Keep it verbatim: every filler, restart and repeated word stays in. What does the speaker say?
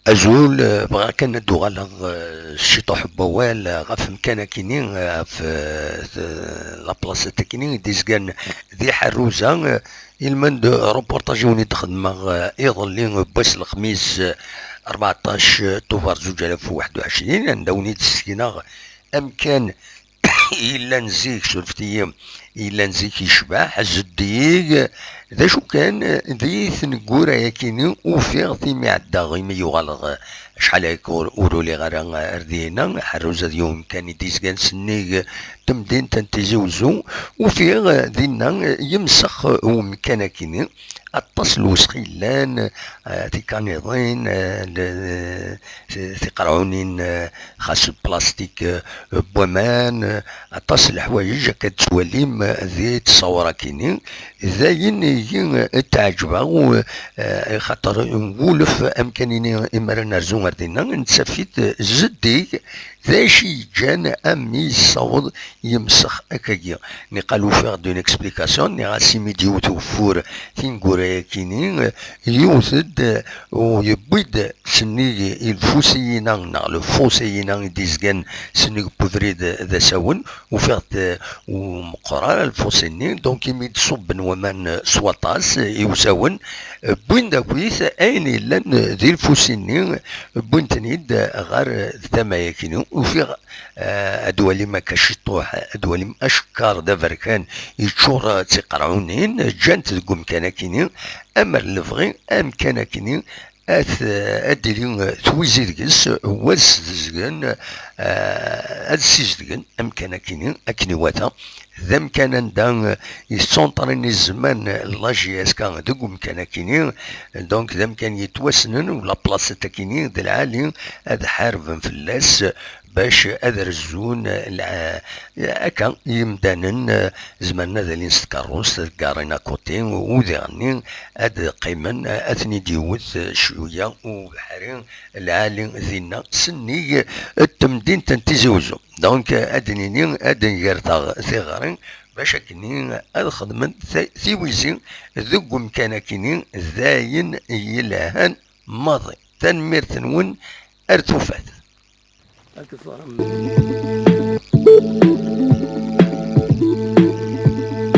Azul, eh, bɣiɣ kan ad d-uɣaleɣ, eh, s ciṭuḥ n wawal, eh, ɣef umkan akini, eh, ɣef, eh, t-, la placette akini i d-izgan di Ḥerruza, eh, ilmend reportage i wen-id-xedmeɣ, eh, iḍelli, eh, n wass n lexmis, eh, rbeɛṭac Tubeṛ zuǧ alaf u waḥed u ɛecrin, anda wen-id-ssekneɣ amkan yellan zik, surfet-iyi, yellan zik yecbeḥ, zeddig. D acu kan, di tneggura-yakini ufiɣ imi ɛeddaɣ, imi yuɣaleɣ acḥal akka ur, ur uliɣ ara ar dina, Ḥerruza d yiwen kan i d-izgan sennig temdint n Tizi Uzzu, ufiɣ dinna yemsex umkan-akini, aṭas n lwesx yellan, eh, tikaniḍin, eh, le-, ti-, tiqerɛunin, eh, xas plastik, eh, n waman, eh, aṭas n leḥwayeǧ akka d-tettwalim, eh, di ttṣawra-kini. D ayen i yi-, eh, tɛeǧbeɣ, eh, xaṭer nwulef amkan-ini imi ara nerzu ar dinna, nettaf-it, eh, zeddig. D acu i yeǧǧan a mmi yessaweḍ yemsex akkagi? Niqal ufiɣ-d une explication, nniɣ-as imi d-yewwet ugeffur tineggura-yakini, yewwet-d, u yewwi-d sennig ilfusiyin-a, neɣ lfusiyin-a i d-izgan sennig n ubrid d asawen, ufiɣ-d ur meqqer ara lfusi-nni, donc imi d-ṣubben waman s waṭas i usawen, wwin-d akkit ayen yellan di lfusi-nni, wwin-ten-id ɣer tama-yakini. Ufiɣ, eh, ad walim akka ciṭuḥ, ad walim acekkar d aberkan yeččur d tiqerɛunin, ǧǧan-t deg umkan-akini, amer lebɣi amkan-akini ad, ad d-tili twizi deg-s, u ad ssizedgen, eh, ad ssizedgen amkan-akini akken iwata. D amkan anda, eh, yessunṭrin i zzman, eh, la J S K deg umkan-akini. Donc d amkan yettwassnen, u la placette-akini d lɛali ad ḥarben fell-as bac ad rezzun, eh, lɛ-, akka yimdanen, eh, zemren ad alin s tkeṛṛust, ad ggarin à côté, u diɣenni ad qqimen, eh, ad ten-id-yewwet, eh, cwiya ubeḥri lɛali dinna, sennig, eh, temdint n Tizi Uzzu. Donc, eh, ad d-nini, ad d-nger taɣ-, tiɣri, bac akkenni ad xedmen ta-, tiwizi deg umkan-akini, d ayen yelhan maḍi. Tanemmirt-nwen, ar tufat. Ad k-teẓrem.